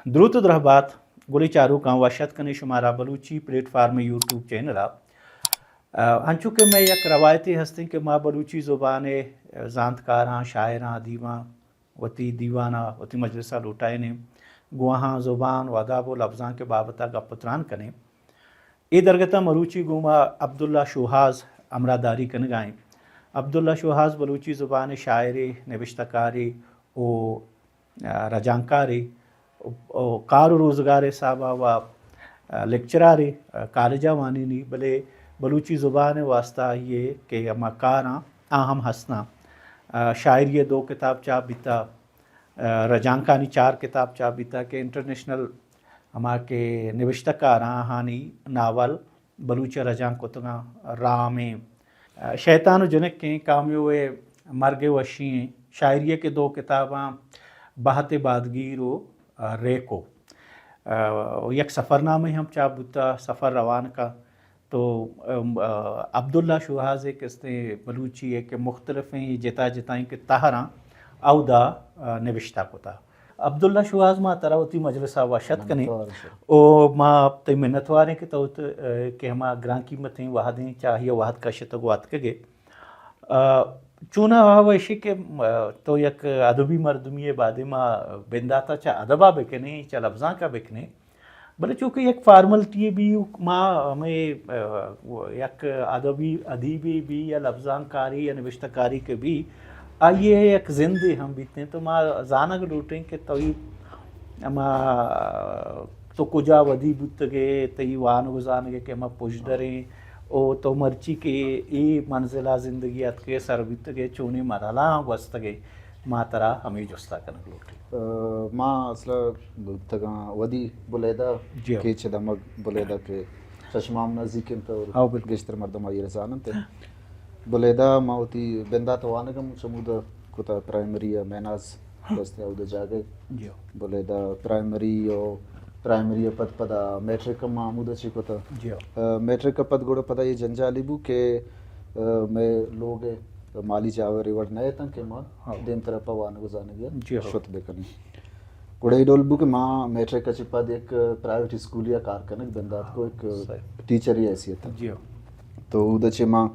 دروت و درہبات، گلیں چاروکاں، وش اتک کنیں شمارا Balochi plate form YouTube channel ءَ۔ آ، انچو کہ مئے یک روایتے ہستیں کہ ما بلوچی زبان ءِ زانتکاراں، شاعراں، ادیباں وتی دیوان ءَ، وتی مجلس ءَ لوٹائینیں، گوں آہاں زبان و ادب و لبزانک ءِ بابت ءَ گپ و تران کنیں۔ اے درگت ءَ مروچی گوں ما عبداللہ شوہاز ہمراہداری کنگ ءَ ایں۔ عبداللہ شوہاز بلوچی زبان ءِ شاعرے، نبشتہ کارے و رجانکارے و کار و روزگار ءِ حساب ءَ و لیکچرارے، کالج ءَ وانینی، بلے بلوچی زبان ءِ واستہ آئی ءِ کہ ہما کاراں آ ہم ہستاں۔ شاعری ءِ دو کتاب چاپ بیتا، رجانکانی چار کتاب چاپ بیتا کہ انٹرنیشنل ہما کہ نبشتہ کاراں آہانی ناول بلوچ ءَ رجانک کتگاں، رامیں، شیطان و جنکیں، کامیو ءِ مرگ ءِ وشی ایں، شاعری ءِ کہ دو کتاباں بہت بادگیر و ریکو، یک سفرنامہ ہم چاپ بوتا، سفر روان کا۔ تو، ام، آ، عبداللہ شوہاز ءِ کستیں بلوچی ءِ کہ مختلفیں جتا جتائیں کہ تہراں اودا، آ، نبشتہ کتا۔ عبداللہ شوہاز، ما ترا وتی مجلس ءَ وش اتک کنیں۔ منتوار شو۔ او ما تئی منتواریں کہ تو ت-، آ، کہ ہما گران قیمتیں وہدیں چاہی ءَ وہد کشتگ و اتکگ ئے۔ آ، چوناہا و ایشی کہ، آ، تو یک ادبی مردمی ءِ، بعد ما بندات ءَ چہ ادب ءَ بکنیں، چہ لبزانک ءَ بکنیں، بلے چونکہ یک فارملٹی بی، ما ہمے، آ، یک ادبی، ادیبے بی یا لبزانکاری یا نبشتہ کاری کہ بی، آئی ءِ یک زندے ہم بیتیں۔ تو ما زانگ لوٹیں کہ تئی ہما تو کجا ودی بوتگ ئے، تئی وانگ و زانگ ءِ کہ ہما پژدریں، او تو مرچی کہ اے منزل ءَ زندگی ءَ اتکگ ئے، سر بیتگ ئے، چونیں مرحلہ آں گوستگ ئے، ما ترا ہمے جست ءَ کنگ لوٹیں۔ آ، ما اصل ءَ بوتگاں ودی بلیدہ، جی ہو۔ کیچ ءِ دمگ بلیدہ کہ چہ شما ہم نزیک انت اور ہاں، بالکل۔ گیشتر مردم آئی ءَ را زاننت۔ بلیدہ ما وتی بندات ءَ وانگ ہم چمودا کتا، پرائمری ءَ میناز ہاں۔ دستے اودا جاگہ۔ جی ہو۔ بلیدہ پرائمری و پرائمری ءَ پد پدا میٹرک ہم ما ہمودا چی کتا۔ جی ہو۔ آ، میٹرک ءَ پد گڑا پدا اے جنجالی بو کہ، آ، مئے لوگ ءِ مالی جاور اے وڑ نہ اتاں کہ ما ہاں۔ دیمترا پہ وانگ و زانگ ءَ جی ہو۔ شت بکنیں۔ گڑا اے ڈول بو کہ ما میٹرک ءَ چہ پد یک پرائیویٹ اسکولے ءَ کار کنگ بندات کو، یک صحیح۔ ٹیچرے حیثیت ءَ۔ جی ہو۔ تو اودا چہ ما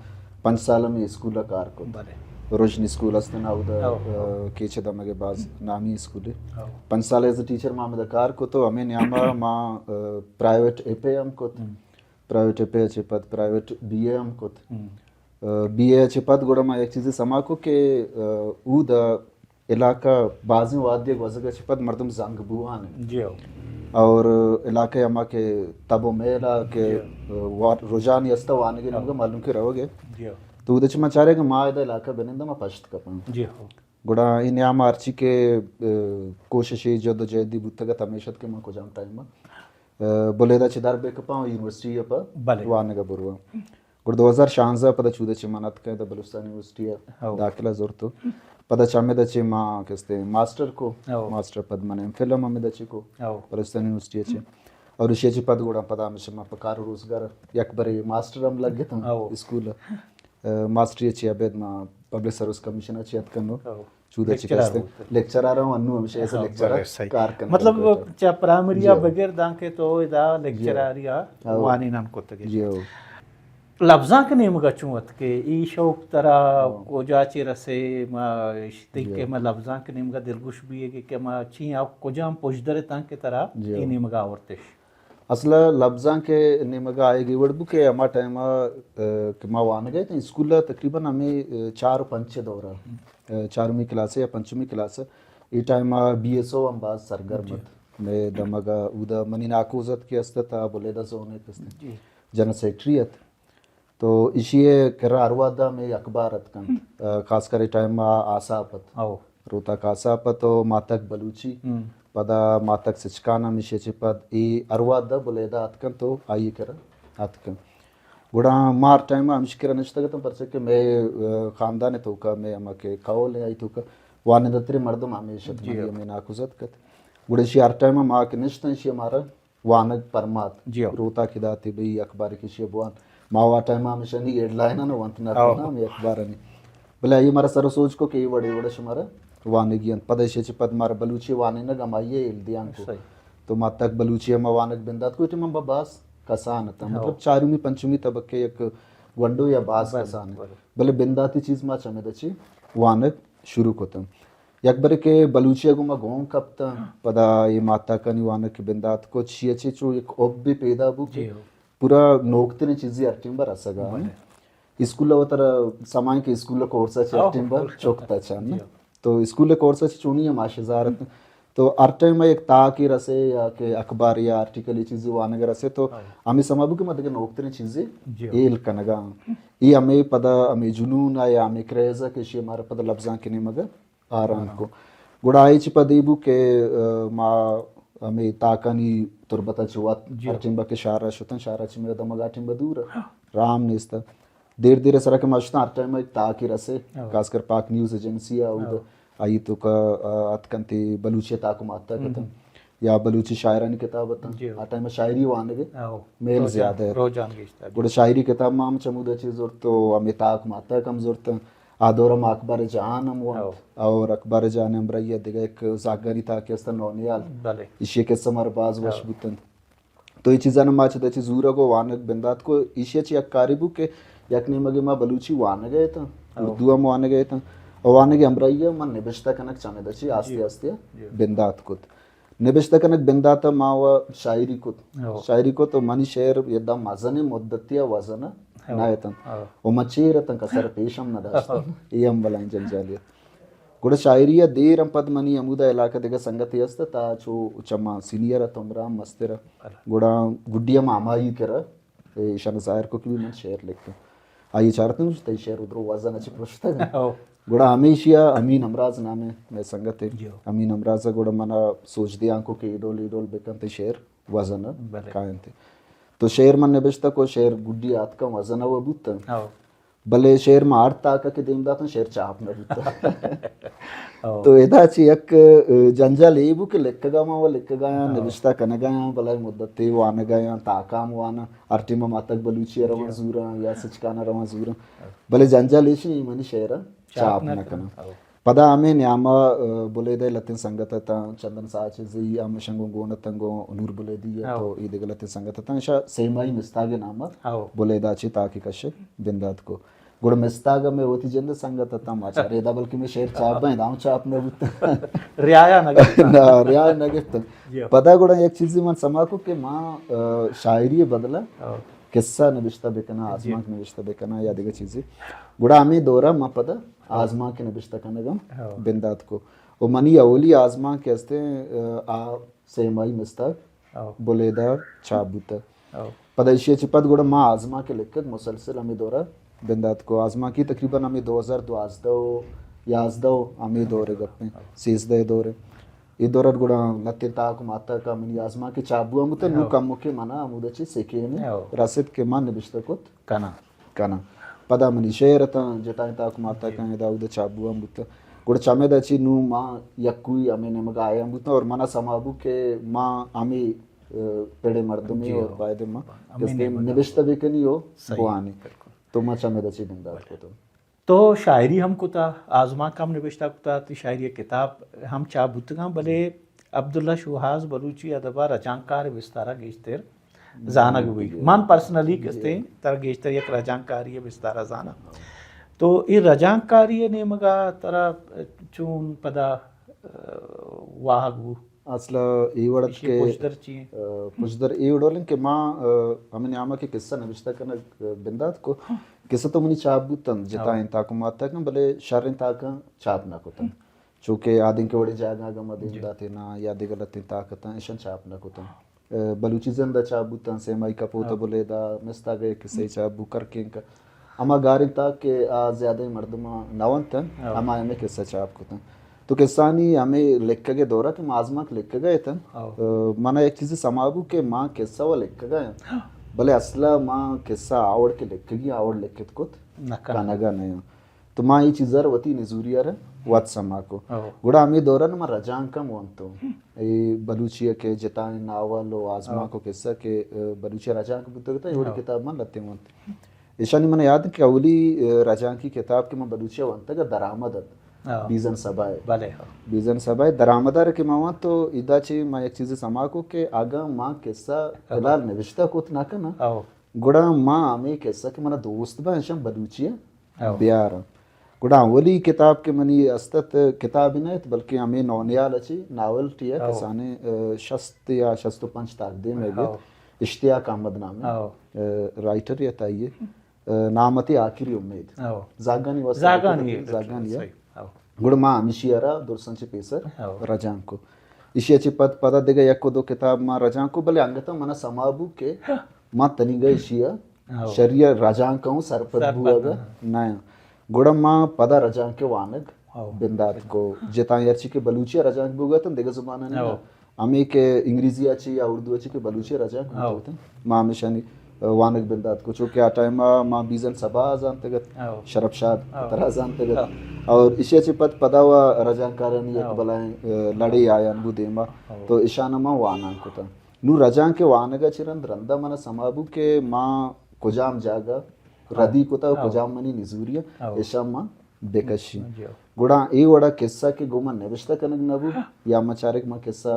پنچ سال ہمے اسکول ءَ کار کت۔ بلے۔ روشنی اسکول است نا اودا، ہو۔ آ، کیچ ءِ دمگ ءَ باز نامی اسکولے۔ ہو۔ پنچ سال ایز اے ٹیچر ما ہمدا کار کت و ہمے نیام ءَ ما، آ، پرائیویٹ ایف اے ہم کت۔ ہم۔ پرائیویٹ ایف اے ءَ چہ پد پرائیویٹ بی اے ہم کت۔ ہم۔ آ، بی اے ءَ چہ پد گڑا ما یک چیزے سما کو کہ، آ، اودا علاقہ بازیں وہدے گوزگ ءَ چہ پد مردم زنگ بوان انت۔ جی ہو۔ اور علاقہ ہما کہ تب و میل ءَ کہ جی ہو۔ وا-، رجحانی است وانگے ہاں۔ نیمگا معلوم کہ روگ ءَ۔ جی ہو۔ تو اود ءَ چہ ما چارے کہ ما ادا علاقہ بنندہ ما پشت کپاں۔ جی ہو۔ گڑا اے نیام ءَ ہرچی کہ، آ، کوشش ءُ جد و جہدی بوتگ ات ہمیش ات کہ ما کجام ٹائم ءَ، آ، بلیدہ چہ در بہ کپاں و یونیورسٹی ءَ پہ بلے۔ وانگ ءَ برواں۔ گڑا دو ہزار شانزدہ ءَ پدا چود ءَ چہ من اتکاں ادا بلوچستان یونیورسٹی ءَ ہو۔ داخلہ زرت و پدا چہ ہمدا چہ ما کستیں ماسٹر کو، ہو۔ ماسٹر پد من ایم فل ہم ہمدا چہ کو، ہو۔ بلوچستان یونیورسٹی ءَ چہ۔ اور ایشی ءَ چہ پد گڑا پدا ہمیشہ ما پہ کار و روزگار یک برے ماسٹر ہم لگتاں ہو۔ اسکول ءَ۔ آ، ماسٹری ءَ چہ ابید ما پبلک سروس کمیشن ءَ چہ اتکاں و ہو۔ چود ءَ چہ لیکچرار کستیں بوتگ۔ لیکچرار ہم انو ہمیشہ ایز اے ہو، لیکچرار بلے صحیح۔ کار کنگ مطلب لگتاں۔ چہ پرائمری جی ءَ ہو۔ بگر دانکہ تو ادا جی ہو۔ لیکچراری ءَ ہو۔ وانینان کتگ ئے۔ جی ہو۔ لبزانک نیمگا چون اتکے؟ اے شوق ترا ہاں۔ کجا چہ رسے؟ ما اشتی جی۔ کہ ما لبزانک نیمگا دلگوش بیئے کہ ما چی آ کجام پژدر اتاں کہ ترا جی۔ اے نیمگا آورتش؟ اصل ءَ لبزانک نیمگا آئیگ اے وڑ بو کہ ہما ٹائم ءَ، آ، کہ ما وانگ ءَ اتیں اسکول ءَ تقریباً ہمے، آ، چار و پنچ ءِ دور ءَ، آ، چارمی کلاس ءَ یا پنچمی کلاس ءَ، اے ٹائم ءَ بی ایس او ہم باز سرگرم جی۔ ات۔ مئے دمگ ءَ اودا منی ناکوزتکے است ات، آ بلیدہ زون ءِ کستیں جی۔ جنرل سیکرٹری ات۔ تو ایشی ءِ کرا ہر وہد ءَ ہمے اخبار اتکنت۔ آ، خاص کر اے ٹائم ءَ آساپ ات۔ او۔ روتاک آساپ ات و ماتک بلوچی۔ ہم۔ پدا ماتک سچکان ہم ایشی ءَ چہ پد اے ہر وہد ءَ بلیدہ اتکنت و آئی ءِ کرا اتکنت۔ گڑا ما ہر ٹائم ءَ ہمیشی کرا نشتگ اتاں، پرچہ کہ مئے، آ، خاندان ءِ توکا مئے ہما کہ کہول ایں آئی توکا وانندہ تریں مردم ہمیش ات، جی۔ منی ہمے ناکوزتک ات۔ گڑا ایشی ہر ٹائم ءَ ما کہ نشتاں ایشی ءَ مارا وانگ پرمات۔ جی ہو۔ روتاک ءَ داتے بھئی اخبار کشی بوان۔ ما وا ٹائم ہمیشہ نی ہیڈ لائن نہ وانت نہ ہو۔ ہمے اخبار نی۔ بلے آئی مارا سر سوج کو کہ اے وڑے وڑے شمارا وانگی انت۔ پدا ایشی چہ پد مارا بلوچی وانینگ ہم آئی ءَ ہیل دیان کو۔ صحیح۔ تو ما تک بلوچی ہم وانگ بندات کو، ٹیم ہم باز کسان اتاں، ہو۔ مطلب چارمی پنچمی طبقے یک گونڈو یا باز بلے، کسان ات۔ بلے۔ بلے بنداتی چیز ما چمے دچی وانگ شروع کتم۔ یک برے کہ بلوچی گو ما گون کپتم، پدا یہ ماتاکانی وانگ کہ بندات کو، چی اچے چو یک حب بھی پیدا بو کہ جی ہو۔ پورا نوکترین چیزی ہر ٹیم بر رسگا۔ بلے۔ اسکول و تر سمائیں کہ اسکول کورس چی ہر ہو، ٹیم بر بالکل۔ چوکتا چان۔ جی ہو۔ تو اسکول کورس چی چونی ہم آشزار ات۔ تو ہر ٹائم یک تاکی رسے یا کہ اخبار یا آرٹیکل یہ چیزی وانگ رسے تو ہاں۔ ہمیں سما بو کہ ما دگہ نوکترین چیزی جی ہاں۔ ایل کنگا۔ یہ ہمیں پدا ہمیں جنون آ یا ہمیں کریز آ کہ شی ہمارا پدا لبزاں کے نیمگ آرام ہاں۔ کو۔ گڑا آئی چی پدی بو کہ، آ، ما ہمیں تاکانی تربتا چی وات جی۔ ہر ٹیم با کہ شارا شتن، شارا چی میرا دمگا ٹیم با دور رام نیستا۔ دیر دیر سرا کہ ما شتاں ہر ٹائم ایک تاکی رسے، ہاں۔ خاص کر پاک نیوز ایجنسی آ اود ہاں۔ آئی تو کا، آ، اتکنتی بلوچی تاک ماتا ہم۔ کتن یا بلوچی شاعرانی کتاب اتن۔ جی۔ آ ٹائم شاعری وانگے ہاں۔ میل روزان، زیادہ ہے۔ روزان گیشتر۔ گڑا شاعری کتاب ما ہم چمودا چیز زرت تو ہمیں تاک ماتا کم زرت۔ آ دور ما اخبار جہان ہم وانت ہاں۔ اور اخبار جہان ہمراہی دگہ ایک زاگانی تاک است نونیال۔ بلے۔ ایشی قصہ مار باز وش ہاں۔ بوتن۔ تو اے چیزاں ما چہ دچی زورگ و وانگ بندات کو، ایشی چہ یک کاری بو کہ یک نیمگے ما بلوچی وانگ ء اتاں، ہو۔ اردو ہم وانگ ء اتاں، و وانگ ء ہمراہی ء من نبشتہ کنگ چمے دچی آستے جی۔ آستے جی۔ بندات کت۔ نبشتہ کنگ بندات ء ما و شاعری کت۔ ہو۔ شاعری کت و منی شعر یدا مزن مدتی ء وزن ء ہو۔ نہ اتنت۔ ہو۔ و من چیر اتاں کسر پیش ہم نہ داشتاں۔ ہو۔ اے ہم بلائیں جنجالی ات۔ گڑا شاعری ء دیر ہم پد منی ہمودا علاقہ دگہ سنگتے است تا چو چما سینئر ات عمران مستر ء۔ بلے۔ گڑا گڈی ہم ہمائی کرا ایشان ظاہر کو کہ بھی من شعر لکھتوں۔ آئی چارتن تئی شعر ادرو وزن اچ پرشتگ۔ او۔ گڑا ہمیشیا امین امراض نام ہے مئے سنگت ہے۔ جی۔ امین امراض گڑا منا سوچ دیاں کو کہ ای ڈول ای ڈول بکن تئی شعر وزن بلے۔ کائنتے۔ تو شعر من نبشتہ کو شعر گڈی آتکا وزن و بوتن۔ او۔ بلے شعر ما ہر تاکہ کہ دیم داتن، شعر چاپ نہ بوتا۔ او۔ تو ادا چی یک، اه، جنجال ای بو کہ لکھگا ما و لکھگا یا، او۔ نوشتہ کنگا یا، بلائے مدت تے وانگا یا، تاکام وانا، ہر ٹیم ما تک بلوچی رواں جی۔ زوراں یا سچکانا رواں زوراں۔ او۔ بلے جنجال ایشی منی شعر چاپ چاپ نہ نہ کناں۔ کناں۔ او۔ پدا ہمے نیاما، اه، بلیدہ لتیں سنگت اتاں، چندن ساچ زی ہم شنگوں گون اتنگوں، نور بلیدی ء او۔ تو ای دگہ لتیں سنگت اتاں، ایشا سیمائی مستاگ نام ء او۔ بلیدہ چی تاکہ کشک بندات کو۔ گڑا مستاگ ء مئے وتی جند سنگت اتاں، ما چارے دا بلکہ مئے شعر چاپ بیں، دام چاپ نہ بوت۔ رعایا نہ گپت۔ نہ، رعایا نہ گپت۔ جی۔ پدا گڑا یک چیزی من سما کو کہ ما، اه، شاعری بدلا او۔ قصہ نبشتہ بکناں، جی۔ آزمانک نبشتہ بکناں یا دگہ چیزی۔ گڑا ہمے دورا ما پدا آزمانک نبشتہ کنگا ہاں۔ بندات کو۔ و منی اولی آزمانک کہ ہستیں، آ، آ سیمائی مستاگ ہاں۔ بلیدہ چاپ بوتہ۔ ہاں۔ پدا ایشی چہ پد گڑا ما آزمانک لکھت مسلسل ہمے دورا بندات کو۔ آزمانکی تقریباً ہمے دو ہزار دوازدہ و یازدہ و ہمے دور گپیں، سیزدہ دور۔ اے دورت گڑا لتیں تاک و ماتاک ء منی آزمانک چاپ بوان بوتہ، نوں ہو۔ کمکے منا ہمودا چہ سکینے ہو۔ رست کہ من نبشتہ کت کناں۔ کناں۔ پدا منی شعر اتاں، جتائیں تاک و ماتاکاں جی۔ ادا اودا چاپ بوان بوتہ۔ گڑا چمیدا چہ نوں ما یکوئی ہمے نیمگا آیان بوتاں اور منا سما بو کہ ما ہمے، اه، پڑے مردمے جی اور ہو۔ باید ما ہمے کستے نیمگا۔ نبشتہ بکنی ہو صحیح۔ بوانی۔ بالکل۔ تو ما چمیدا چہ بندات کتوں۔ تو شاعری ہم کتا، آزمانک ہم نبشتہ کتا، تی شاعری کتاب ہم چاپ بوتگاں، بلے عبداللہ شوہاز بلوچی ادب ء رجانکار بستارا گیشتر زانگ بوئی۔ من پرسنلی جی۔ کستیں ترا گیشتر یک رجانکاری بستارا زاناں۔ تو اے رجانکاری نیمگا ترا چون پدا، اه، واہگ بو؟ اصل ء اے وڑ ات ایشی کہ، پشدر چی انت؟ اه، پشدر اے وڑ انت کہ ما، اه، ہمے نیاما کہ قصہ نبشتہ کنگ، اه، بندات کو، قصہ تو منی چاپ بوتنت، جتائیں ہاں۔ تاکاں ماتاکاں، بلے شریں تاکاں چاپ نہ کتنت۔ چونکہ آدینک وڑیں جاگہ اگاں ما دیم جی۔ داتیناں یا دگہ لتیں تاک اتاں، ایشاں چاپ نہ کتنت۔ اه، بلوچی زند ء چاپ بوتنت، سیمائی کپوت ء ہاں۔ بلیدہ، مستاگ ء قصہ چاپ بو، کرکینک۔ ہما گاریں تاک کہ آ زیادہ مردماں نہ ونتن، ہاں۔ ہما ہمے قصہ چاپ کتن۔ تو قصہانی ہمے لکھگ ء دورا کہ ما آزمانک لکھگ ء اتن، ہاں۔ اه، منا یک چیزے سما بو کہ ما قصہ و لکھگ ء آں۔ ہاں۔ بلے اصل ء ما قصہ آوڑ کہ لکھگی آوڑ لکھت کت نہ کنگ۔ کنگ ء نہ آں۔ تو ما اے چیزا را وتی نزوری ء را وت سما کو۔ ہاں۔ گڑا ہمے دوران ما رجانک ہم ونتوں۔ اے بلوچی ء کہ جتائیں ناول و آزمانک ہاں۔ و قصہ کہ، اه، بلوچی ء رجانک بوتگ اتاں، اے وڑیں ہاں۔ کتاب من لہتیں ونت۔ ایشانی من یات کہ اولی، اه، رجانکی کتاب کہ من بلوچی ء ونتگ ء درآمد ات۔ ہاں۔ بیزن سبا ء۔ بلے ہاں۔ بیزن سبا ء درآمدار کہ ما وان تو ادا چی ما یک چیزے سما کو کہ اگاں ما قصہ ہاں۔ فی الحال نوشتہ کت نہ کناں، ہاں۔ گڑا ما ہمے قصہ کہ منا دوست باں، اشاں بلوچی ء ہاں۔ بیاراں۔ گڑا اولی کتاب کہ منی است ات، کتاب نہ ات، بلکہ ہمے نونیال ء چی ناول ٹی ء ہاں۔ کسانیں، ء، شست یا شست و پنچ تاکدیم ء ہاں۔ اشتیاق احمد نام ء، ہاں۔ ء، رائٹر یا تائی ء۔ ء، نامتی آخری امید۔ ہاں۔ زاگانی واسطہ زاگانی لکھتگ، ہے، زاگانی ہے۔ صحیح۔ ہاں۔ گڑا ما ہمیشی ء را درساں چہ پیسر ہاں۔ رجانک کو۔ ایشی ء چہ پد پدا دگہ یک و دو کتاب ما رجانک کو، بلے انگت ء من ء سما بو کہ ہاں۔ ما تنیگا ایشی ء ہاں۔ شری ء رجانک ء سرپد سرپد بوگ ء ہاں۔ نہ آں۔ گڑا ما پدا رجانک ء وانگ ہاں۔ بندات کو۔ جتاں ہرچی کہ بلوچی ء رجانک بوگ ء اتنت دگہ زبانانی ہاں۔ ہمے کہ انگریزی ء چی یا اردو ء چی کہ بلوچی ء رجانک ہاں۔ بوتگ اتنت، ما ہمیشانی وانگ بندات کو، چونکہ آ ٹائم ء ما بیزن سبا ء زانتگ ات، ہاں۔ شرپ شاد ہاں۔ ترا زانتگ ات۔ ہاں۔ اور ایشی ء چہ پد پدا و رجانکارانی یک ہاں۔ بلائیں، ء، لڑے آیان بو دیما، ہاں۔ تو اشان ما وانان کتا۔ نو رجانک ء وانگ ء چہ رند رندا من سما بو کہ ما کجام جاگہ ہاں۔ ردی کتا و ہاں۔ کجام منی نزوری ء ہاں۔ اشان ما بکشی۔ جی۔ گڑا اے وڑا قصہ کہ گوں من نبشتہ کنگ نہ بو، یا ما چارے کہ من قصہ،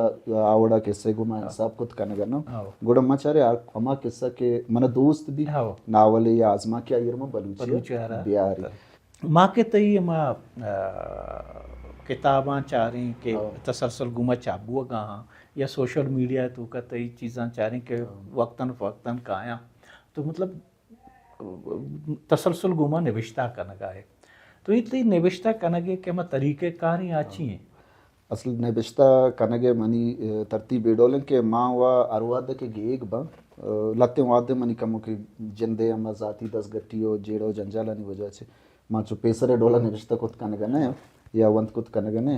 آ وڑا قصہ گوں من ہاں۔ حساب کت کنگ نہ۔ ہاں۔ گڑا ما چارے آ، ہما قصہ کہ من دوست بی، ہاں۔ ناول یا آزمانکی آئی ء من بلوچی بلوچی ء را بیاری۔ ما کہ تئی ہما، آ، کتاباں چاریں کہ ہاں۔ تسلسل گوں ما چاپ بوگا ہاں، یا سوشل میڈیا تو کا تئی چیزاں چاریں کہ ہاں۔ وقتاً فوقتاً کایاں۔ تو مطلب، تسلسل گوما نبشتہ کنگا ہے۔ تو اے تئی نبشتہ کنگے کہ ہما طریقہ کاریں آچی ہیں؟ اصل نبشتہ کنگے منی، ء، ترتیب اے ڈولیں کہ ما و ہر وہد کہ گیگ باں، ء، لتیں وہد منی کمو کہ جندے ہما ذاتی دزگٹی و جیڑہ و جنجالانی وجہ چہ ما چو پیسرے ڈولا نبشتہ کت کنگا نہ یا ونت کت کنگا نہ۔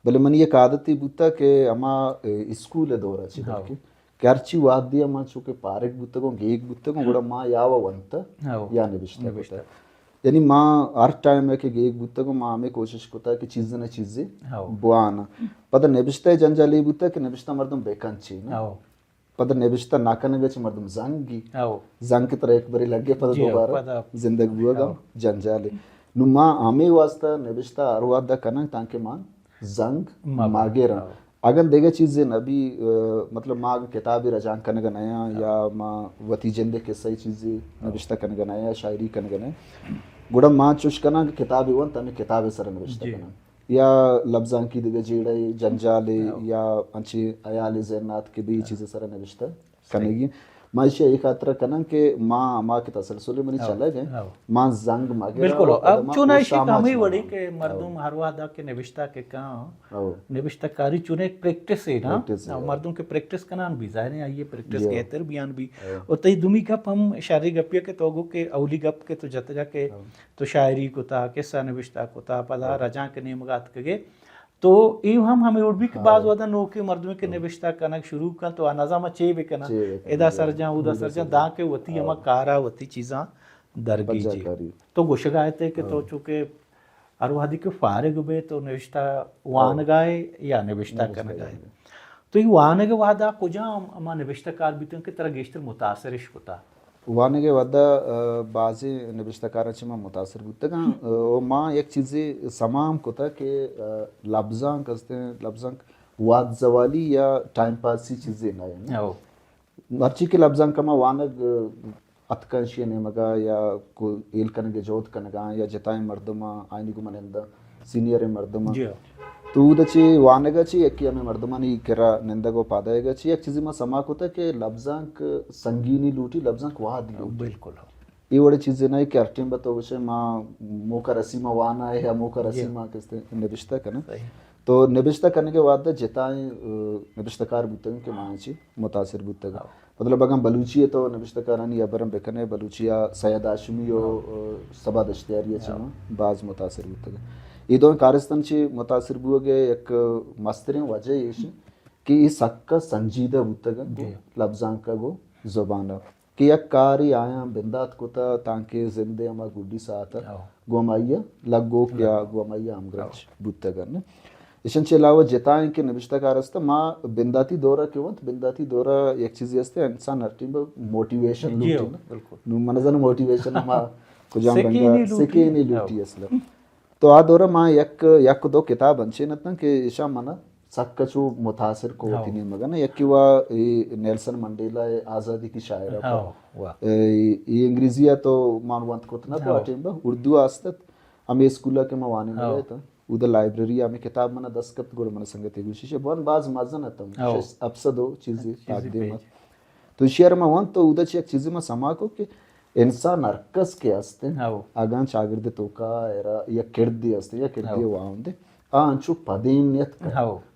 بلے منی یک عادتے بوتا کہ ہما، ء، اسکول ء دور ء چہ ہاؤ۔ بلکہ کہ ہرچی وہدی ء ما چو کہ پارگ بوتگوں، گیگ بوتگوں، گڑا ما یا و ونت ہاؤ۔ یا نبشتہ نبشتہ۔ کتا۔ یعنی ما ہر ٹائم ء کہ گیگ بوتگوں، ما ہمے کوشش کتا کہ چیزے نہ چیزے ہاؤ۔ بواناں۔ پدا نبشتہ ء جنجال اے بوتا کہ نبشتہ مردم بکن چی نہ۔ ہاؤ۔ پدا نبشتہ نہ کنگ ء چہ مردم زنگی۔ ہاؤ۔ زنگ کہ ترا یک برے لگے پدا جی ہاؤ، دوبارہ پدا زندگ بوگ ہم ہاؤ۔ جنجالے۔ نو ما ہمے واسطہ نبشتہ ہر وہد ء کناں تانکہ ما زنگ مہ مہ گراں۔ ہاؤ۔ اگن دگہ چیزے نہ بی، ء، مطلب ما اگن کتابے رجانک کنگ ء نیاں ہاؤ۔ یا ما وتی جند ء قصہ ء چیزے ہاؤ۔ نبشتہ کنگ ء نیاں یا شاعری کنگ ء نیاں، گڑا ما چوش کناں کہ کتابے ونت ہمے کتاب ء سر ء نبشتہ جی۔ کناں۔ یا لبزانکی دگہ جیڑہ ء جنجال ء ہاؤ۔ یا انچیں ہیال زہن آت کہ بے ہاؤ۔ چیز سر ء نبشتہ صحیح۔ کنگی۔ ما ایشی ء اے خاطر ء کناں کہ ما ہما کہ تسلسل منی ہاؤ۔ چلگ ء ہاؤ۔ ما زنگ مہ گراں بالکل۔ اور پدا ما اب چونائشی اوشتام ہمے چہ وڑی نہ کہ مردم ہاؤ۔ ہر وہدا کہ نبشتہ کہ کاں، ہاؤ۔ نبشتہ کاری چونیں ایک پریکٹس ہے نا؟ پریکٹس ہے۔ مردم کہ پریکٹس کنان بھی ظاہر ہے، آئیے پریکٹس جی ہاؤ۔ گہتر بیان بھی۔ ہاؤ۔ اور تئی دومی گپ ہم شاری گپیا کہ تو گو کہ اولی گپ کہ تو جتگا کہ ہاؤ۔ تو شاعری کتا، قصہ نبشتہ کتا، پدا ہاں۔ رجانک نیمگا اتکگے۔ تو اے ہم ہمے وڑ بی کہ ہاں۔ باز وہدا نوکیں مردمے کہ ہاں۔ نبشتہ کنگ شروع کن تو آ نزاناں چے بکناں۔ چے بکناں، ادا جی۔ سرجاں، اودا اودا سرجاں، سرجاں۔ داں کہ وتی ہما ہاں۔ کارا وتی چیزاں درگیجی۔ پجا کاری۔ تو گوشگا اتئے کہ تو ہاں۔ چونکہ ہر وہدی کہ فارغ بے تو نبشتہ ہاں۔ وانگائے یا نبشتہ نبشتہ کنگائے؟ کنگائے۔ تو اے وانگ ء وہدا کجام ہما نبشتہ کار بیتن کہ ترا گیشتر متاثر اش کتا؟ وانگ ء وہدا، ء، بازیں نبشتہ کاراں چہ من متاثر بوتگاں۔ ء، و ما یک چیزے سما ہم کتا کہ، ء، لبزانک ہستیں، لبزانک وہد زوالی یا ٹائم پاسی چیزے نہ انت۔ ہو۔ مرچی کہ لبزانک ما وانگ، ء، اتکاں ایشی ء نیمگا یا کو-، ہیل کنگ ء جہد کنگا یا جتائیں مردماں آئینی گوما ننداں، سینئریں مردماں۔ جی ہاں۔ تو اود ء چہ وانگ ء چہ یکے ہمے مردمانی کرا نندگ ء پاد آیگ ء چہ یک چیزے ما سما کتگ کہ لبزانک سنگینی لوٹی، لبزانک وہد لوٹی۔ بالکل۔ اے وڑیں چیزے نہ کہ ہر ٹیم بہ تو گوشے ما موقع رسی ما وانا ہے یا موقع رسی جی۔ ما کستے نبشتہ کناں۔ صحیح۔ تو نبشتہ کنگ ء وہد ء جتائیں، ء، نبشتہ کار بوتگ کہ ما چہ متاثر بوتگ۔ ہاں۔ مطلب اگاں بلوچی ء تو نبشتہ کارانی ہبر ہم بہ کن ئے، بلوچی ء سید ہاشمی و، ہاں۔ ء، صبا دشتیاری ء چہ ہاں۔ ما باز متاثر بوتگ۔ اے دوئیں کارستان چہ متاثر بوگ ء یک مستریں وجہ ایش انت کہ اے سک ء سنجیدہ بوتگ انت جی۔ لبزانک ء گوں زبان ء کہ یک کارے آیاں بندات کتہ تانکہ زند ء ہما گڈی ساعت ء ہاں۔ گوں ہمائی ء لگوک یا ہاں۔ گوں ہمائی ء ہمگرنچ ہاں۔ بوتگ انت۔ ایشاں چہ علاوہ جتائیں کہ نبشتہ کار است، ما بنداتی دور ء کہ ونت، بنداتی دور ء یک چیزے است، انسان ہر ٹیم ء موٹیویشن جی، لوٹی نا۔ بالکل۔ نوں من زاناں موٹیویشن ما کجام سکینے رنگ ء لوٹی۔ سکینے لوٹی ہاں۔ اصل ء۔ تو آ دورا ما یک یک دو کتاب انچین اتن کہ ایشاں منا سک چو متاثر کو وتی نیمگا نا۔ یکی وا اے نیلسن منڈیلا ءِ آزادی کی شاعرہ پر۔ اے انگریزی ءَ تو مان ونت کت نہ تو آ ٹیم با اردو ءَ است ات۔ ہمے اسکول ءَ کہ ما وانینگ ءَ اتاں، اود ءَ لائبریری ءَ ہمے کتاب منا دست کپت، گڑا من سنگتے گوشی شے بوان باز مزن اتم، ہپسد و چیزی تاک دیم ات۔ تو ایشی ءَ را ما ونت تو اود ءَ چہ یک چیزے ما سما کو کہ انسان ہر کس کہ است انت، اگاں چاگرد ءِ توکا ایرا یک کردے است یا کردے واہند انت، آ انچو پدیم نیت کن،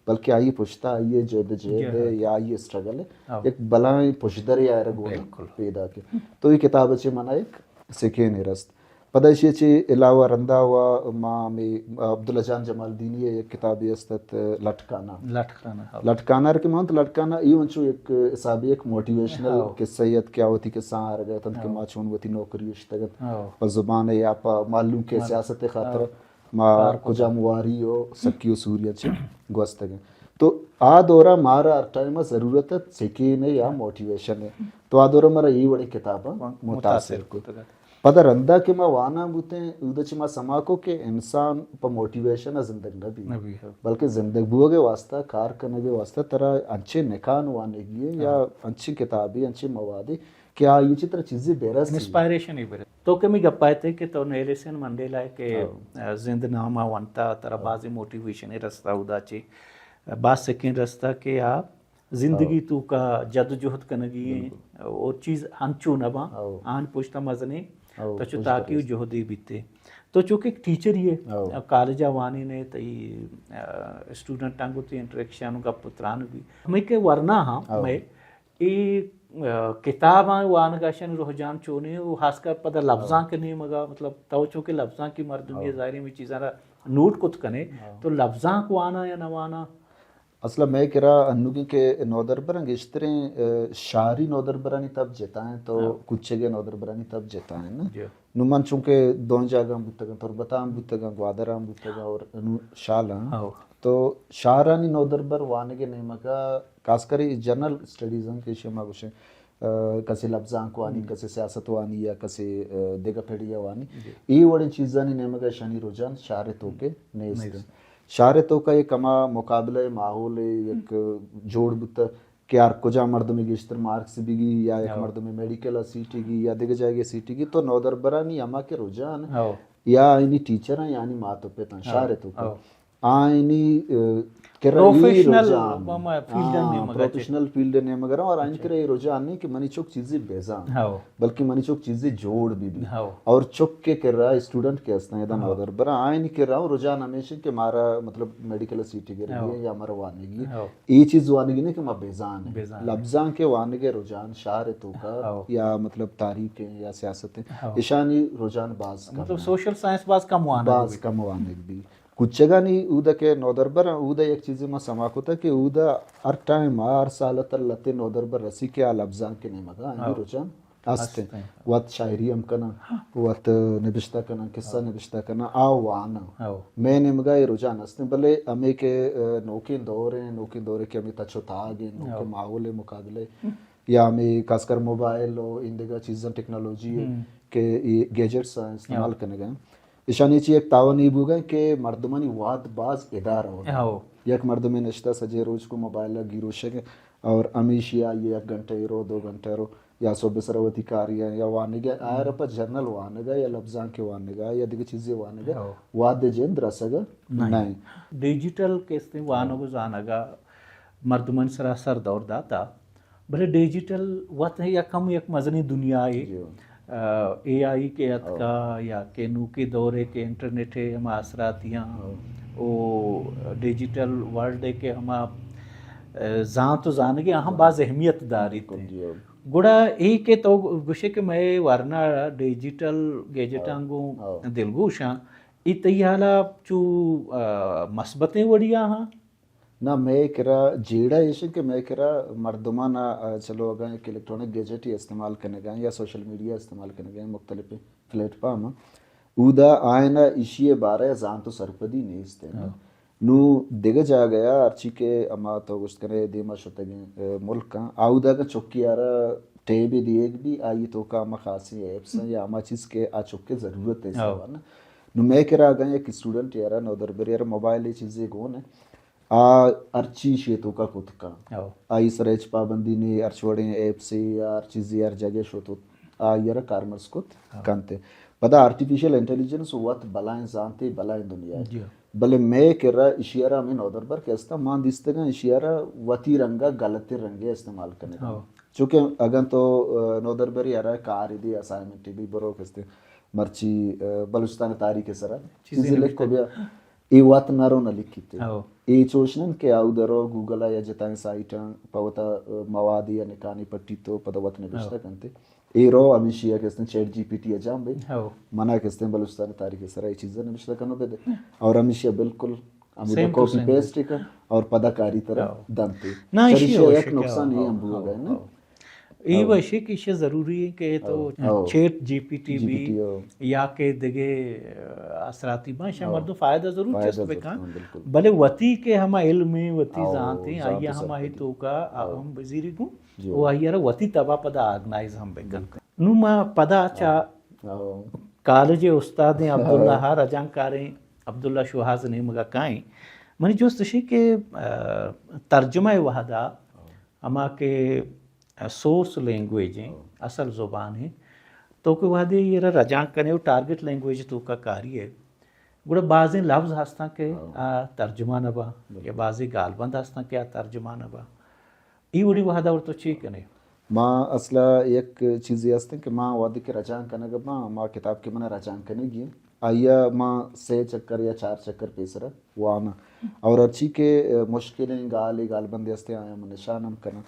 بلکہ آئی پشتا آئی جد جہد یا آئی اسٹرگل یک بلائیں پشدرے آئرا گون پیداک انت۔ تو اے کتاب چہ منا یک سکینے رست۔ پدا ایشی چہ علاوہ رندا و ما ہمے عبداللہ جان جمالدینی ءِ یک کتابے است ات، لٹکانہ۔ لٹکانہ، ہاں۔ لٹکانہ کہ ما ونت لٹکانہ اے انچو یک حسابے یک موٹیویشنل قصہ ات کہ آ وتی قصہ آرگ ءَ اتنت کہ ما چون وتی نوکری اشتگ ات پہ زبان ءَ یا پہ معلوم کہ سیاست ءِ خاطر ما کجام واری و سکی و سوری چہ گوستگ ایں۔ تو آ دورا مارا ہر ٹائم ضرورت ات سکین ءِ یا موٹیویشن ءِ۔ تو آ دورا مارا اے وڑیں کتاباں متاثر کت۔ پدا رندا کہ ما وانان بوتیں، اود ءَ چہ ما سما کو کہ انسان پہ موٹیویشن ءَ زندگ نہ بی، بلکہ زندگ بوگ ءِ واسطہ، کار کنگ ءِ واسطہ ترا انچیں نکان وانگی ایں یا انچیں کتابے، انچیں موادے کہ آئی چہ ترا چیزے بہ رسی۔ انسپائریشن ہی بہ رسی۔ تو کمی گپ آئے تھے کہ تو نیلسن منڈیلا کہ زند نامہ ونتا، ترا بازیں موٹیویشن رستا، ادا چہ باز سکین رستا کہ آ زندگی توکا جد و جہد کنگی ایں اور چیز انچو نہ باں، آن پشتا مزنیں تو چو تاکی و جہدے بیتے۔ تو چونکہ ایک ٹیچر ہی ہے، کالج وانین ہے، تئی اسٹوڈنٹ آنگو تی انٹریکشن گپ و تران بھی۔ ہمیں کہ ورنا ہاں، میں اے کتاباں وانگا شن رجحان چونے و خاص کر پدا لفظاں کے نیمگا، مطلب تو چونکہ لفظاں کی مردمی ظاہری میں چیزاں را نوٹ کت کنے، تو لفظاں کو آنا یا نہ آنا؟ اصلا مئے کرا انوگیں کہ نودربراں گیشتریں، آ، شاری نودربرانی تب جتا انت تو کچگے نودربرانی تب جتا انت نا۔ نو من چونکہ دون جاگاں بوتگاں، تربتاں بوتگاں، گوادراں بوتگاں اور انو شالاں۔ تو شارانی نودربر وانگے نیمگا خاص کر اے جنرل اسٹڈیز ہم کہ شما گوشیں، آ، کسے لبزانک وانی، کسے سیاست وانی یا کسے، آ، دگہ پڑی وانی۔ اے وڑیں چیزانی نیمگا شانی رجحان شار توکے نیست۔ شار توکا یک ہما مقابلہ ماحول یک جوڑ بوتہ کہ ہر کجا مردمے گیشتر مارکس بگی یا یک مردمے میڈیکل سیٹی گی یا دگہ جاگے سیٹی گی تو نودربرانی ہما کہ رجحان یا آئینی ٹیچراں یعنی مات و پتاں شار توکا آئینی، آ، کرا اے پروفیشنل رجحان، ہما فیلڈ نیمگا پروفیشنل فیلڈ نیمگا اور آئین کرا اے رجحان نہیں کہ منی چک چیزی بیزان۔ بلکہ منی چک چیزے جوڑ بی بی۔ اور چک کے کرا اسٹوڈنٹ کے استاں ادا نودربراں آئینی کرا رجحان ہمیشہ کہ مارا مطلب میڈیکل سیٹی گرگی یا مارا وانگی۔ اے چیز وانگی نے کہ ما بیزان ہیں۔ لبزاں کے وانگے رجحان شار توکا یا مطلب تاریخ ہیں یا سیاست ہیں۔ اشانی رجحان باز کم مطلب ہے۔ سوشل سائنس باز کم وانگ باز بی۔ کم وانگ بی۔ کچگانی اودا کہ نودربراں اودا یک چیزے ما سما کتا کہ اودا ہر ٹائم ہر سال تر لتے نودربر رسی کہ آ لبزاں کے نیمگا آنگی رجحان ہست انت۔ وت شاعری ہم کناں، وت نبشتہ کناں، قصہ نبشتہ کناں، آ واناں۔ مئے نیمگا اے رجحان ہست انت، بلے ہمے کہ، آ، نوکیں دور ہیں، نوکیں دور کہ ہمے تچ و تاگ ہیں، نوکیں ماحول ہیں، مقابلے یا ہمے خاص کر موبائل و ایندگہ چیزاں ٹیکنالوجی ہیں کہ اے گیجٹس ہیں استعمال کنگا ہیں۔ اشانی چی یک تاوانی بوگا کہ مردمانی واد باز ادا رو۔ یک مردمے نشتہ سجے روچ کو موبائل گیروشگ اور ہمیشی آئی یک گھنٹہ رو، دو گھنٹہ رو یا صبح سر وتی کاری ہے یا وانگا آئر پہ جنرل وانگا یا لبزاں کے وانگا یا دیگہ چیزیں وانگا واد جند رسگا نہیں۔ ڈیجیٹل کستے وانگ و زانگا مردمانی سرا سر دور داتا، بلے ڈیجیٹل وت یک ہم یک مزنیں دنیا ہے۔ اے آئی کے اتکا یا کہ نوکے دور ہے کہ انٹرنیٹ ہے ہما اثراتیاں او ڈیجیٹل ورلڈ ہے کہ ہما، آ، زانت و زانگے ہم باز اہمیت داری۔ گڑا اے کہ تو گوشے کہ مئے ورنا ڈیجیٹل گیجٹاں گوں دلگوشاں، اے تئی حالا چو، آ، مثبتیں وڑیا ہاں؟ نہ، مئے کرا جیڑہ ایش انت کہ مئے کرا مردماں، آ، چلو اگاں یک الیکٹرانک گیجٹ ہی استعمال کنگا یا سوشل میڈیا استعمال کنگا مختلف پلیٹ فارم، اودا آئینا ایشی بارہ زانت و سرپدی نیست ہے۔ نو دگہ جاگہ ہرچی کہ ہما تو گوشت کنے دیما شتگیں، آ، ملک آ اودا اگاں چکی آرا ٹیبے دیگ بی آئی توکا ہما خاصی ایپس یا ہما چیز کہ آ چکے ضرورت ہے۔ نوں مئے کرا اگاں یک اسٹوڈنٹ یارا، نودربر یارا، موبائل ءِ چیزے گون اِنت، آ ہرچی شے توکا کت کن۔ آئی سرا ہچ پابندی نے، ہرچ وڑیں ایپسے یا ہر چیزے ہر جاگہ شت، آ آئی ءَ را کارمرز کت کنت۔ پدا آرٹیفیشل انٹیلیجنس وت بلائیں زانتے، بلائیں دنیا۔ بلے مئے کرا ایشی ءَ را ہمے نودربر کہ استاں، ما دیستگاں ایشی ءَ را وتی رنگا غلطیں رنگے استعمال کنگا۔ چونکہ اگاں تو، آ، نودربری ءَ را کارے دے، اسائنمنٹے بی، برو کہ استیں مرچی، آ، بلوچستان ءِ تاریخ ءِ سرا چیزے لکھ و بیا۔ اے وت نہ رو نہ لکھیت۔ اے چوش نہ اِنت کہ آ اود ءَ رو گوگل ءَ یا جتائیں سائٹاں پہ وتا، آ، موادے یا نکانے پٹیت و پدا وت نبشتہ کنت۔ اے رو ہمیشی ءَ کہ استیں چیٹ جی پی ٹی ءَ جان بے، منا کہ استیں بلوچستان ءِ تاریخ ءِ سرا اے چیزاں نبشتہ کنو بدے۔ اور ہمیشی ءَ بالکل ہمودا کاپی پیسٹ کن اور پدا کاری ترا دنت۔ نہ، ایشی ءَ یک نقصان اے ہم بوگ ءَ نا۔ اے وشی کہ ایشی ضروری اِنت کہ تو چیٹ جی پی ٹی بی یا کہ دگہ اثراتی باں، ایشی ءَ مردم فائدہ ضرور چست بکن۔ بلے وتی کہ ہما علم اِنت، وتی زانت اِنت، آئی ءَ ہما توکا ہم بزیری گوں، و آئی ءَ را وتی تبا پدا آرگنائز ہم بکن۔ نوں ما پدا چا کالج ءِ استادیں عبداللہ ءَ، رجانکاریں عبداللہ شوہاز ءِ نیمگا کائیں۔ منی جست ایشی کہ، آ، ترجمہ ءِ وہدا ہما کہ سورس لینگویج اِنت، اصل زبان اِنت، تو کہ وہدے ایرا رجانک کنے و ٹارگٹ لینگویج توکا کاری ئے، گڑا بازیں لفظ ہستاں کہ آ ترجمہ نہ باں، یا بازیں گالبند ہستاں کہ آ ترجمہ نہ باں۔ اے وڑیں وہدا اور تو چی کنے؟ ما اصلا یک چیزے ہستیں کہ ما وہدے کہ رجانک کنگ باں، ما کتاب کہ منا رجانک کنگی اِنت، آئی ءَ ما سے چکر یا چار چکر پیسرا واناں۔ اور ہرچی کہ، آ، مشکلیں گالے، گالبندے ہستیں، آیاں من نشان ہم کناں۔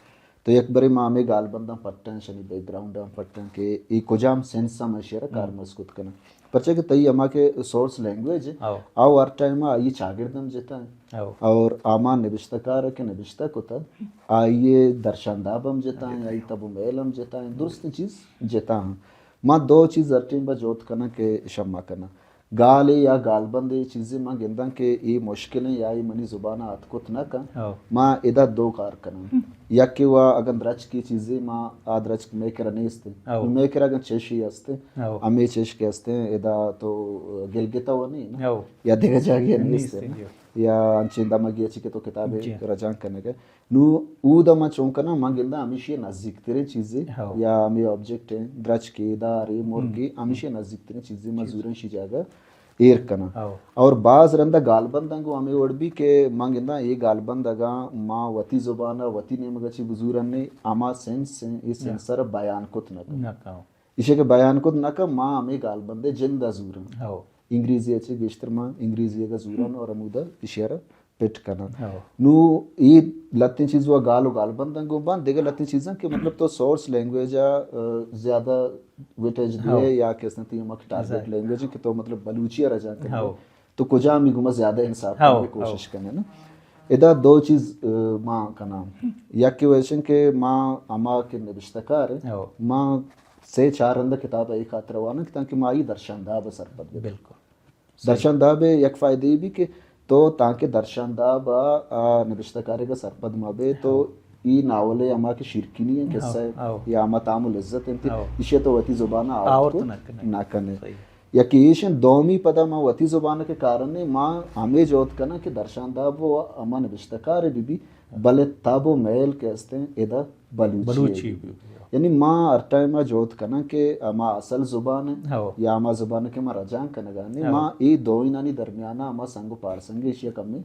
تو یک برے ما ہمے گالبنداں پٹاں، اشانی بیک گراؤنڈاں پٹاں کہ اے کجام سینس ءَ ما ایشی ءَ را کارمرز کت کناں۔ پرچا کہ تئی ہما کہ سورس لینگویج اِنت، آ ہر ٹائم ءَ آئی چاگرد ہم جتا اِنت۔ اور ہما نبشتہ کار کہ نبشتہ کتا، آئی درشانداب ہم جتا اِنت، آئی تب و میل ہم جتا اِنت، درستیں چیز جتا اِنت۔ ما دو چیز ہر ٹائم ءَ جہد کناں کہ شما کناں۔ گالے یا گالبندے چیزے من گنداں کہ اے مشکلیں یا اے منی زبان ءَ اتک کت نہ کن، ما ادا دو کار کناں۔ یکے وا اگاں درچکے چیزے ما آ درچک مئے کرا نیست اِنت، مئے کرا اگاں چشے ہست اِنت، ہمے چش کہ ہست اِنت، ادا تو گلگت ءَ و نہیں نا، یا دگہ جاگہے نیست اِنت نا، یا انچیں دمگے چی کہ تو کتابے رجانک کنگ ءَ۔ نوں اود ءَ من چون کناں، من گنداں ہمیشی ءَ نزیک تریں چیزے یا ہمے آبجیکٹ اِنت، درچکے، دارے، مرگے، ہمیشی ءَ نزیک تریں چیزے من زوراں ایشی جاگہ ایر کناں۔ اور باز رندا گالبنداں گوں ہمے وڑ بی کہ من گنداں اے گالبند اگاں ما وتی زبان ءَ وتی نیمگ ءَ چی بزورن نے، ہما سینس اِنت، اے سینس ءَ را بیان کت نہ کن۔ ایشی کہ بیان کت نہ کن، ما ہمے گالبندے جند ءَ زوراں۔ انگریزی ءَ چی گیشتر ما انگریزی ءَ زوراں اور ہمودا ایشی ءَ را پٹ کناں۔ نوں اے لتیں چیز و گال و گالبنداں گوں باں، دگہ لتیں چیزاں کہ مطلب تو سورس لینگویج ءَ، آ، زیادہ ویٹیج دیئے یا کہ استیں تئی ہما کہ ٹارگٹ لینگویج کہ تو مطلب بلوچی ءَ رجانک کنے، تو کجامی گوما زیادہ انصاف کنگ ءِ کوشش کنے نا۔ ادا دو چیز، آ، ما کناں۔ یکے و ایش اِنت کہ ما ہما کہ نبشتہ کار اِنت، ما سے چار رندا کتاب ءَ اے خاطر ءَ واناں کہ تانکہ ما آئی درشانداب ءَ سرپد ببیں۔ درشانداب ءِ یک فائدہ اے بی کہ تو تانکہ درشانداب ءَ، آ، نبشتہ کارے ءَ سرپد مہ بے تو اے ناول ءِ ہما کہ شیرکنی اِنت قصہ ءِ یا ہما تام و لذت اِنت، ایشی ءَ تو وتی زبان ءَ آورت نہ کنے۔ یکے ایش اِنت، دومی پدا ما وتی زبان ءَ کہ کارنے، ما ہمے جہد کناں کہ درشانداب و ہما نبشتہ کارے بہ بی، بلے تب و میل کہ استیں ادا بلوچی بی۔ یعنی ما ہر ٹائم ءَ جہد کناں کہ ہما اصل زبان اِنت یا ہما زبان کہ ما رجانک کنگا ایں، ما اے دوئینانی درمیان ءَ ہما سنگ و پارسنگ ایشی ءَ کمے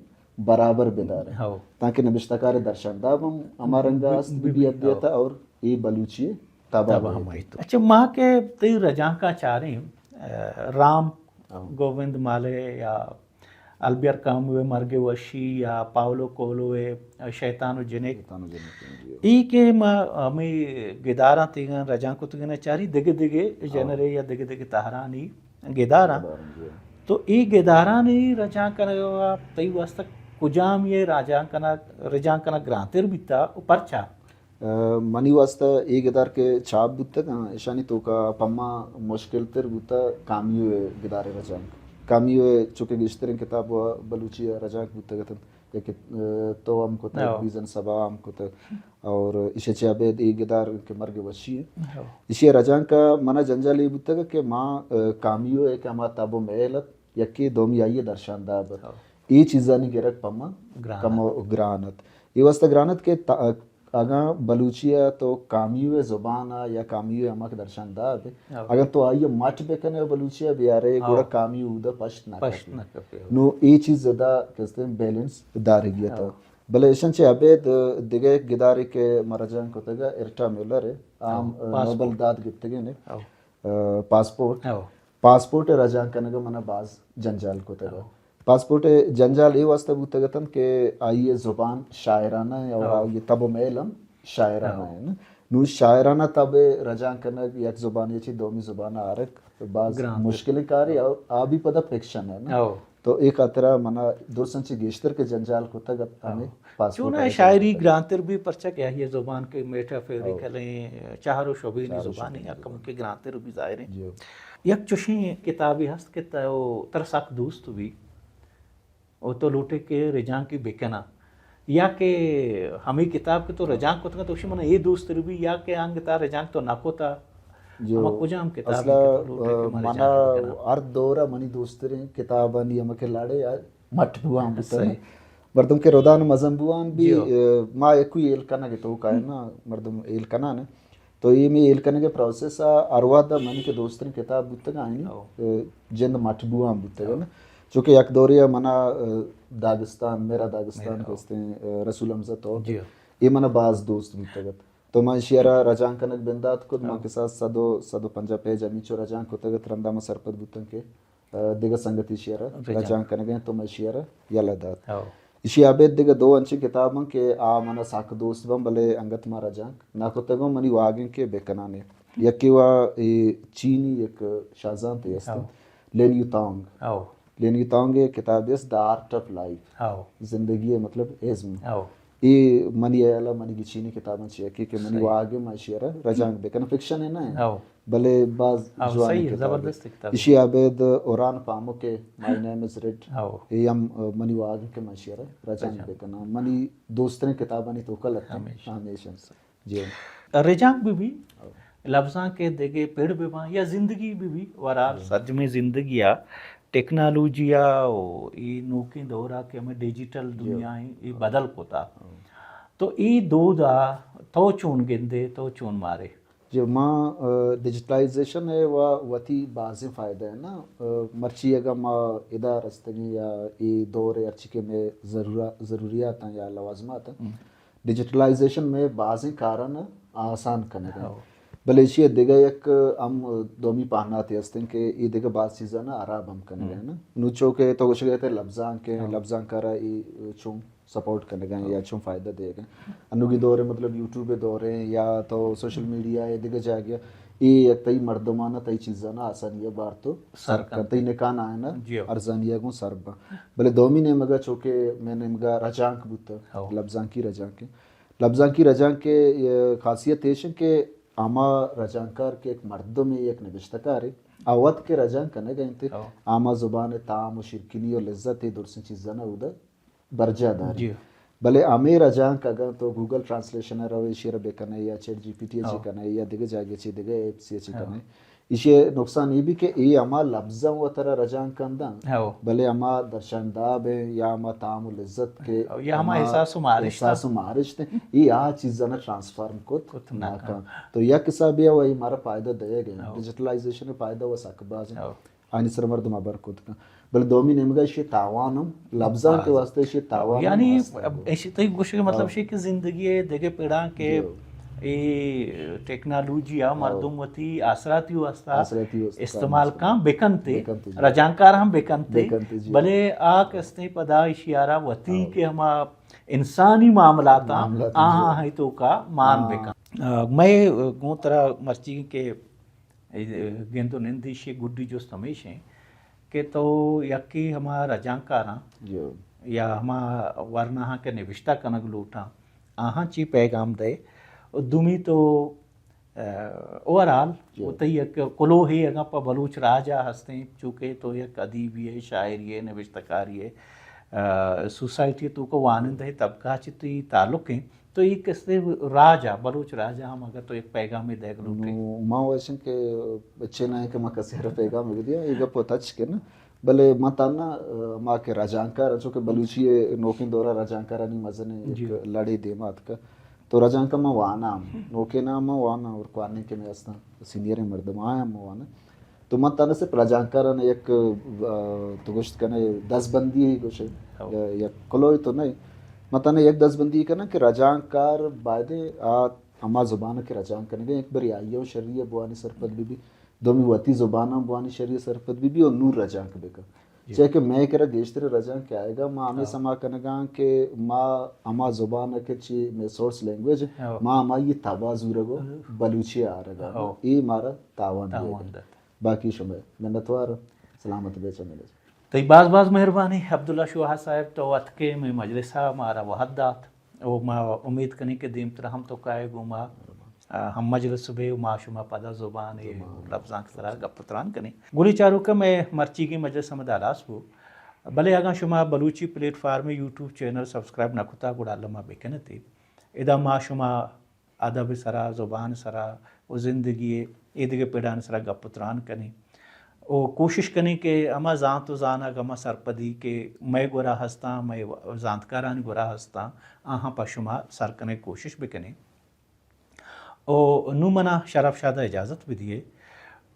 برابر بداریں، تانکہ نبشتہ کار درشانداب ہم ہما رنگ ءَ است بہ بی ادیت ءَ اور اے بلوچی تباہ بہ بیت۔ اچھا، ما کہ تئی رجانکاں چاریں، آ، رام گووند مالے یا البیر کامو ءِ مرگ ءِ وشی یا پاولو کوئلو ءِ شیطان و جنک، اے کہ ما ہمے گداراں تیگاں رجانک کتگن ءَ چاری، دگہ دگہ ژنرے یا دگہ دگہ تہرانی گداراں۔ تو اے گدارانی رجانک کنگ ءَ تئی واستہ کجامی ءِ رجانک کنگ، رجانک کنگ گرانتر بیتا و پرچا؟ آ، منی واستہ اے گدار کہ چاپ بوتگ آں، اشانی توکا پما مشکل تر بوتگ کامیو ءِ گدار ءِ رجانک۔ کامیو ءِ چونکہ گیشتریں کتاب و بلوچی ءَ رجانک بوتگ اتنت، یا کہ، آ، تو ہم کتگ، بیزن صبا ہم کتگ، اور ایشی چہ ابید اے گدار کہ مرگ وشی اِنت۔ ایشی ءِ رجانک ءَ منا جنجال اے بوتگ کہ ما، آ، کامیو ءِ کہ ہما تب و میل ات، یکے، دومی آئی ءِ درشان داب ات۔ ہو۔ اے چیزانی گرگ پہ ما گران کم ات۔ گران ات۔ اے واسطہ گران ات کہ تا-، اگاں بلوچی ءَ تو کامیو ءِ زبان ءَ یا کامیو ءِ ہما کہ درشان داب ءَ، ہو۔ اگاں تو آئی ءَ مٹ بہ کن ئے ءُ بلوچی ءَ بیار ئے، ہو۔ گڑا کامیو اود ءَ پشت نہ پشت کپی۔ نہ کپی، ہو۔ نوں اے چیز ادا کستیں بیلنس دارگی ات۔ ہو۔ بلے ایشاں چہ ابید دگہ یک گدارے کہ ما رجانک کتگ ءَ ارٹا میولر ءِ، آ ہو، ہم پاسپورٹ۔ نوبل داد گپتگیں ءَ۔ ہو۔ ءَ، پاسپورٹ۔ ہو۔ پاسپورٹ ءِ رجانک کنگ ءَ من ءَ باز جنجال کتگ۔ ہو۔ پاسپورٹ ءِ جنجال اے واسطہ بوتگ اتنت کہ آئی ءِ زبان شاعرانہ ءِ اور ہو۔ آئی ءِ تب ءُ میل ہم شاعرانہ ہو۔ ءِ نا۔ نوں شاعرانہ تب ءِ رجانک کنگ یک زبانے چہ دومی زبان ءَ آرگ باز گران۔ مشکلیں کارے، ہو۔ اور آ بھی پدا فکشن ءِ نا۔ ہو۔ تو اے خاطر ءَ من ءَ درساں چہ گیشتر کہ جنجال کتگ ات ہمے ہو۔ پاسپورٹ چوناہا ءِ شاعری رجانک کنگ۔ گرانتر بی، پرچا کہ آئی ءِ زبان کہ میٹافوریکل ہو۔ ایں، چہر ءُ شبینی چہر ءُ زبان ایں، شبینی۔ کمکے گرانتر بی ظاہر ایں۔ جی۔ یک چوشیں کتابے ہست کہ تو، ترا سک دوست بی، او تو لوٹے کہ رجانک ئے بکناں، یا کہ ہمے کتاب کہ تو رجانک کتگ ات، تو گوشے من اے دوست تر بی، یا کہ انگتا رجانک تو نہ کتا، جی۔ ہما کجام کتابے اصلا، کہ تو لوٹے کہ من من رجانک بکناں؟ ہر دور ءَ منی دوستریں کتابانی ہما کہ لڑے یا مٹ بوان بوتگ۔ صحیح۔ مردم کہ ردان مزن بوان بی، جی۔ ءَ، ما یکوئی ہیل کنگ ءِ توکا نا، مردم ہیل کنان ءَ۔ تو اے مئے ہیل کنگ ءِ پروسس ءَ ہر وہد ءَ منی کہ دوستریں کتاب بوتگ آنی، ہو۔ ءَ، جند مٹ بوان بوتگ ہو۔ نا۔ چونکہ یک دورے ءَ منا، ءَ، داغستان، میرا داغستان میرا۔ کہ استیں، ءَ، رسول حمزہ توپ۔ جی۔ اے منا باز دوست بوتگ ات۔ تو من ایشی ءَ را رجانک کنگ بندات کت، من ہو۔ کساس صد ءُ، صد ءُ پنجاہ پیج ہمینچو رجانک کتگ ات، رندا من سرپد بوتاں کہ ءَ، دگہ سنگتے ایشی ءَ را رجانک۔ رجانک کنگ ءَ انت، تو من ایشی ءَ را یلہ دات۔ ہو۔ ایشی ءَ ابید دگہ دو انچیں کتاب انت کہ آ من ءَ سک دوست بنت، بلے انگت ما رجانک نہ کتگ انت، منی واہگ انت کہ بہ کناں اے۔ یکے وا اے چینی یک شاہزانتے است انت، ہو۔ لین یو تانگ۔ ہو۔ لین یو تانگ ءِ کتابے است، The Art of Life۔ ہو۔ زندگی ءِ مطلب ازم۔ ہو۔ اے منی ہیال ءَ منی گچینی کتاباں چہ یکے کہ منی صحیح۔ واہگ ءَ من ایشی ءَ را رجانک بہ کناں، فکشن ءَ نہ انت، ہو۔ بلے باز ہو، جوانیں صحیح، کتابے۔ زبردست کتابے۔ ایشی ءَ ابید اورہان پامک ءِ My Name Is Red، ہو۔ اے ہم، ءَ، منی واہگ انت کہ من ایشی ءَ را رجانک رجانک۔ بہ کناں۔ منی دوستریں کتابانی توکا لہتیں ہمیش۔ ہمیش انت۔ جی۔ رجانک بہ بی، ہو۔ لبزانک ءِ دگہ پڑ بہ باں یا زندگی بہ بی، بہرحال ہو۔ سرجمیں زندگی ءَ ٹیکنالوجی ءَ و اے نوکیں دور ءَ کہ ہمے ڈیجیٹل جی۔ دنیا ایں، اے ہو۔ بدل کتا۔ ہو۔ تو اے دود ءَ تو چون گندے، تو چون مارے؟ جی، ما، ءَ، ڈیجیٹلائزیشن ءِ و وتی بازیں فائدہ ایں نا۔ ءَ، مرچی اگاں ما ادا رستگیں یا اے دور ءِ ہرچی کہ مئے ضرورا-، ضروریات ایں یا لوازمات ایں، ہم۔ ڈیجیٹلائزیشن مئے بازیں کاراں آسان کنگ ءَ۔ ہو۔ بلے ایشی ءِ دگہ یک ہم دومی پہناتے ہستیں کہ اے دگہ باز چیزاں ہراب ہم کنگ ءَ ہم۔ نا۔ نوں چو کہ تو گوشگ ءَ ئے لبزانک ءِ، ہو۔ لبزانکار ءَ اے چون سپورٹ کنگ ءَ ہو۔ یا چون فائدہ دیگ ءَ۔ انوگیں دور ءَ مطلب یوٹیوب ءِ دور ءَ یا تو سوشل میڈیا ءِ دگہ جاگہ ءَ اے یک تئی مردماں تئی چیزاں آسانی ءَ بار تو سر سر کن۔ کن۔ تئی نکان آئین ءَ جی ہو۔ ارزانی ءَ گوں سر بن۔ بلے دومی نیمگ ءَ چو کہ مئے نیمگ ءَ رجانک بوتگ، ہو۔ لبزانکی رجانک ءِ۔ لبزانکی رجانک ءِ، اے، خاصیت ایش انت کہ ہما رجانکار کہ یک مردمے، یک نبشتہ کارے، آ وت کہ رجانک کنگ ءَ انت، ہو۔ ہما زبان ءِ تام و شیرکنی و لذت ءِ درسیں چیزاں اودا برجاہ داری۔ جی۔ بلے ہمے رجانک اگاں تو گوگل ٹرانسلیشن ءَ روئے، ایشی ءَ را بہ کنئے یا چیٹ جی پی ٹی ءَ چہ ہو۔ کنئے یا دگہ جاگہے چہ، دگہ ایپس ءَ چہ ہو۔ کنئے، ایشی ءِ نقصان اے بی کہ اے ہما لبزاں وترا رجانک کن دنت، ہو۔ بلے ہما درشان داب ءِ یا ہما تام و لذت کہ ہو، یا ہما ہما احساس و مارشت احساس و مارشت ایں، اے آ چیزاں ٹرانسفارم کت کت نہ نہ کن۔ کن۔ تو یک حسابے ءَ و اے مارا فائدہ دئیگ ءَ ایں۔ ہو۔ ڈیجیٹلائزیشن ءِ فائدہ و سک باز ایں۔ ہو۔ آنی سر مردم ہبر کت کن۔ بلے دومی نیمگ ءَ ایشی تاوان ہم لبزانک ءِ باز۔ واسطہ ایشی تاوان ہم یعنی ہست۔ اب ایشی تئی گوشگ ءِ مطلب ہاں۔ ایشی کہ زندگی ءِ دگہ پڑاں کہ جی۔ اے ٹیکنالوجی ءَ ہاں۔ مردم وتی آسراتی واسطہ آسراتی واسطہ استعمال کن بکنت، بکنت جی۔ رجانکار ہم بکنت، بکنت جی۔ بلے آ کستیں پدا ایشی ءَ را وتی ہاں۔ کہ ہما انسانی معاملات آں، معاملات آہاں جی۔ ہاں توکا مان ہاں۔ بکن۔ آ، مئے گوں ترا مرچی کہ اے گند و نند ایشی گڈی جست ہمیش انت کہ تو یکے ہما رجانکاراں جی۔ یا ہما ورناہاں کہ نبشتہ کنگ لوٹاں، آہاں چی پیغام دئے؟ و دومی تو، آ، اوورآل جی۔ و تئی یک کلوہے اگاں پہ بلوچ راج ءَ ہستیں، چونکہ تو یک ادیبی ئے، شاعری ئے، نبشتہ کاری ئے، آ، سوسائٹی ءِ توکا وانندہ ئے، طبقہ چہ تئی تعلق انت، تو اے کسے راج ءَ، بلوچ راج ءَ ہم اگر تو یک پیغامے دئیگ لوٹے؟ نوں، ما وشیں کہ اچے نہ ایں کہ ما کسے ءَ را پیغامے بدیاں، اے گپ ءَ تچک انت۔ بلے من تہنا، آ، ہما کہ رجانکار، چونکہ بلوچی ءِ نوکیں دور ءَ رجانکارانی مزنیں یک جی۔ لڑے دیما اتکہ۔ تو رجانک ءَ من واناں، نوکیں نام من واناں اور کوانیں کہ مئے استاں سینئریں مردم آیاں من واناں۔ تو من تہنا صرف رجانکاران یک، آ، تو گوشت کنے دزبندی ہی گوشے، ہو۔ یا، یا کلوہ تو نہیں۔ من تہنا یک دزبندی کناں کہ رجانکار بایدیں آ ہما زبان کہ رجانک کنگے، یک بری آئی ءَ شری ءَ بوانی سرپد بہ بی۔ دومی وتی زباناں بوانی شری ءَ سرپد بہ بی و نوں رجانک بکن۔ جی۔ چیا کہ مئے کرا گیشتر رجانک آئیگا، ما ہمے ہاں۔ سما کنگاں کہ ما ہما زبان کہ چی مئے سورس لینگویج، ہاں۔ ما ہمائی تبا زورگو، ہاں۔ بلوچی آرگا۔ ہاں۔ اے مارا تاوان تاوان دیگا۔ دات۔ باقی شمئے منتوار، سلامت بے چمے۔ تئی باز باز مہربانی عبداللہ شوہاز صاحب، تو اتکے مئے مجلس ءَ مارا وہد دات۔ او ما امید کنیں کہ دیمتر ہم تو کائے گوں ما، آ، ہم مجلس بے و ما شما پدا زبان ءِ لبزانک سرا گپ و تران کنیں۔ گلی چاروکاں، مئے مرچیگیں مجلس ہمدا ہلاس بو۔ بلے اگاں شما Balochi plate form YouTube channel subscribe نہ کتا گڑا الما بکنتے۔ ادا ما شما ادب سرا، زبان سرا و زندگی ءِ ایدگہ پڑانی سرا گپ و تران کنیں و کوشش کنیں کہ ہما زانت و زانگ، ہما سرپدی کہ مئے گورا ہستاں، مئے زانتکارانی گورا ہستاں، آہاں پہ شما سر کنگ ءِ کوشش بکنیں۔ و نوں منا شرف شاد ءَ اجازت بدیے،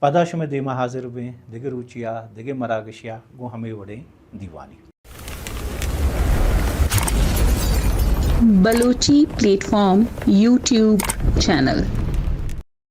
پدا شمئے دیما حاضر بیں دگہ روچیا، دگہ مراگشیا گوں ہمے وڑیں دیوانی۔ Balochi plate form YouTube channel.